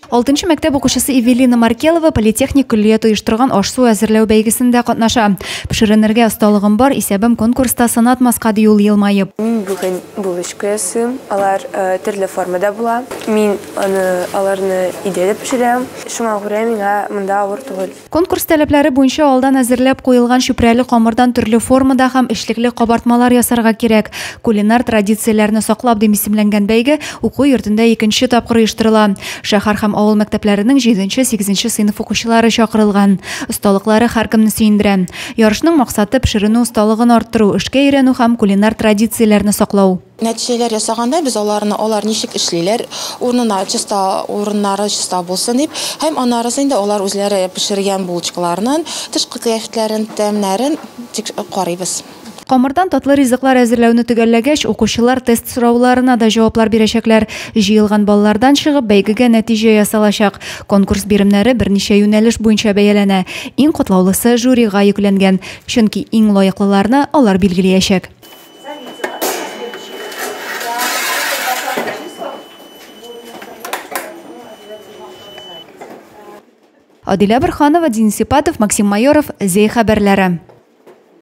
Алтынчы мәктәп укучысы Эвелина Маркелова политехник көллият оештырган аш-су әзерләү бәйгесендә катнаша. Пешеренергә осталыгым бар, исәбем конкурста сынатмаска, ди ул елмаеп. Мин бүген булочка ясыйм. Алар төрле формада була. Мин аны аларны өйдә дә пешерәм. Шуңа күрә миңа монда авыр түгел. Конкурс таләпләре буенча алдан әзерләп куелган чүпрәле камырдан төрле формада һәм эчлекле кабартмалар ясарга кирәк. Кулинар традицияләрне саклап дип исемләнгән бәйге уку йортында икенче тапкыр оештырыла. Шәһәр һәм авыл мәктәпләренең җиденче-сигезенче сыйныф укучылары чакырылган. Осталыклары һәркемне сөендерә. Ярышның максаты, пешеренү осталыгын арттыру, эшкә өйрәнү һәм кулинар традицияләрне саклау. Нәтиҗәләр ясаганда без аларны, алар ничек эшлиләр, урынына чиста, урыннары чиста булсын дип, һәм аннарысы инде алар үзләре пешергән булочкаларның тышкы кыяфәтләрен, тәмнәрен карыйбыз. Камырдан татлы ризыклар әзерләүне төгәлләгәч, укучылар тест сорауларына да җаваплар бирәчәкләр. Җыелган баллардан чыгып, бәйгегә нәтиҗә ясалачак. Конкурс биремнәре берничә юнәлеш буенча бәяләнә. Иң катлаулысы жюрига йөкләнгән, чөнки иң лаеклыларны алар билгелиячәк. Адилә Борһанова, Денис Ипатов, Максим Майоров, Зәй хәбәрләре.